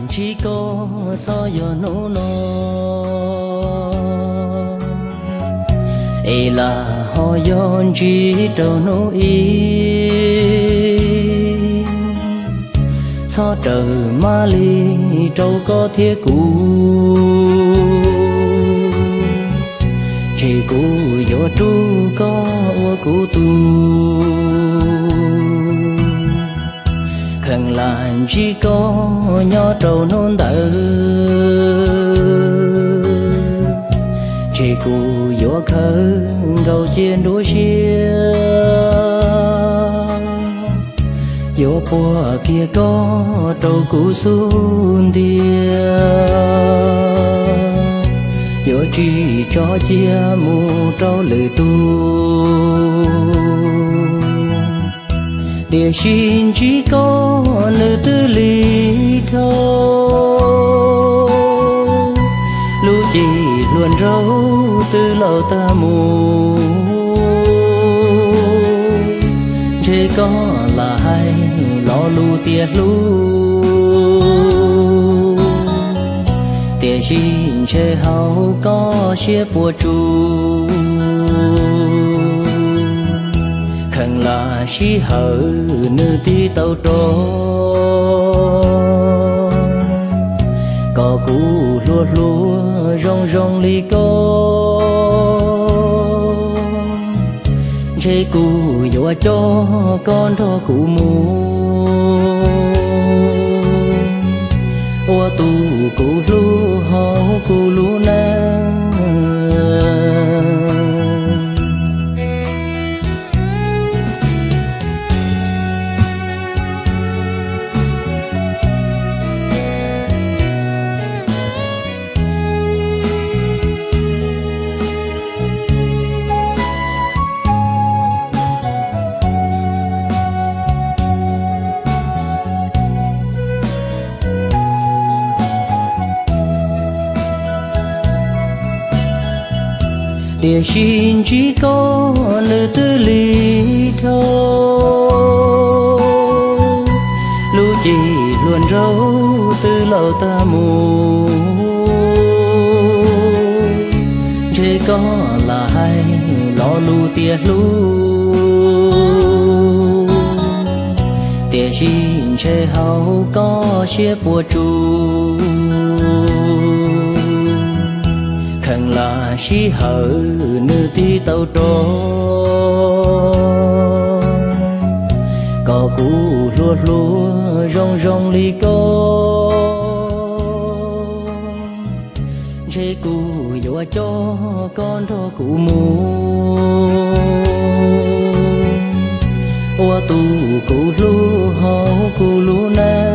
Ntsib koj txhob yog hnub no, es lam ho yog ntsib rau hnub ib. Txhob raws mab li rau koj thiab kuv, ces kuv yuav rub koj ua kuv tug. Kheev lam ntsib koj nyob rau hnub ntawd, ces kuv yuav khawv nkaus cia nruab siab, yuav puag kiag koj rau kuv xub ntiag, yuav tsis tso cia mus rau lwm tus. Tiam sis ntsib koj nws twb li dhau, lub cim hluas nraug twb laus tag mus, ntshe koj lam hais lo lus tias hlub, tiam sis ntshe hauv koj siab puas tsuaj. Kheev lam sij hawm nws tig tau rov, kom kuv hluas hluas zoo zoo li koj, ntshe kuv yuav coj koj nrog kuv mus ua tus kuv hlub hauv kuv lub neej. Tiam sis ntsib koj nws twb li dhau, lub cim hluas nraug twb laus tag mus, ntshe koj lam hais lo lus tias hlub, tiam sis ntshe hauv koj siab puas tsuaj. Kheev lam sij hawm nws tig tau rov, kom kuv hluas hluas zoo zoo li koj, ntshe kuv yuav coj koj nrog kuv mus ua tus kuv hlub hauv kuv lub neej.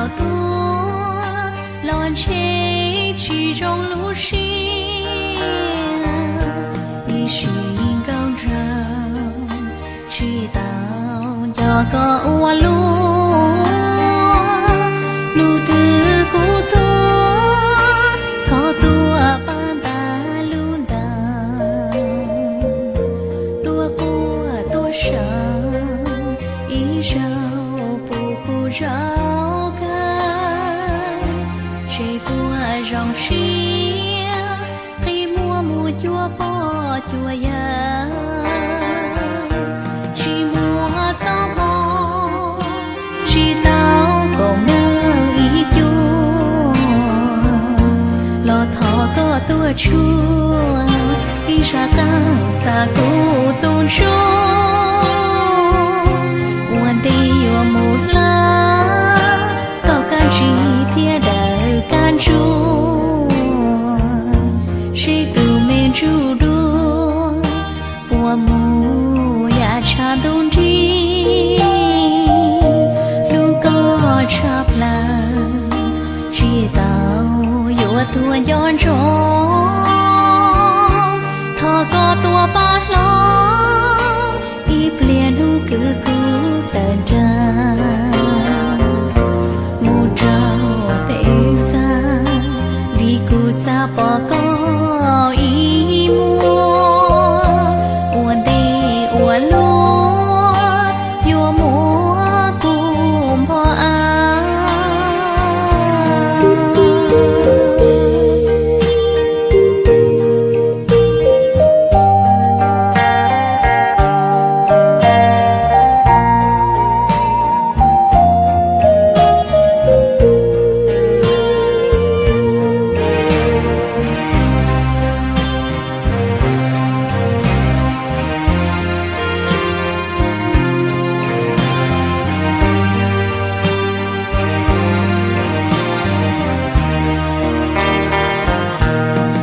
Tau tuaj los ntshe tsis zoo lub siab, ib sim nkauj nraug tsis tau nco koj ua luaj. Hnub twg kuv tuaj thov tuaj pab ntais lub ntaub, tuaj quaj tuaj sawv ib zaug puas kuv zaum kawg. Ntshe puas zoo siab qi muag mus cuag pog cuag yawg, tsis muaj txoj hmoo, tsis tau koom nyob ib cuag, los thov koj tuaj tshuab ib sab qeej xa kuv tus ntsuj. Ua ntej yuav mus hlab, koj kab ntsig thiab daws kab ntsuj, seb tus me ntsuj duab puas mus yam tshav ntuj nrig. Hlub koj tshaj plaws, tsis tau yuav tuag nco ntsoov, thov koj tuaj pab hlob ib pliag hnub kwv kuv tawm nrag mus rau pem ntxa, vim kuv xav pom koj ib muag. Ua ntej ua luaj yuav muab kuv npog av.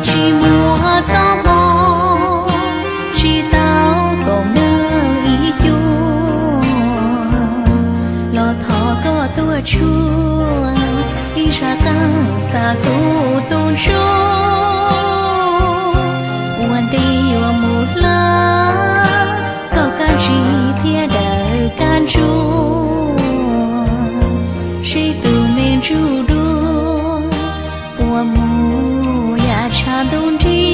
Tsis muaj txoj hmoo, tsis tau koom nyob ib cuag, los thov koj tuaj tshuab ib sab qeej xa kuv tus ntsuj. Ua ntej yuav mus hlab, koj kab ntsig thiab daws kab ntsuj, seb tus me ntsuj duab puas mus yam tshav ntuj nrig.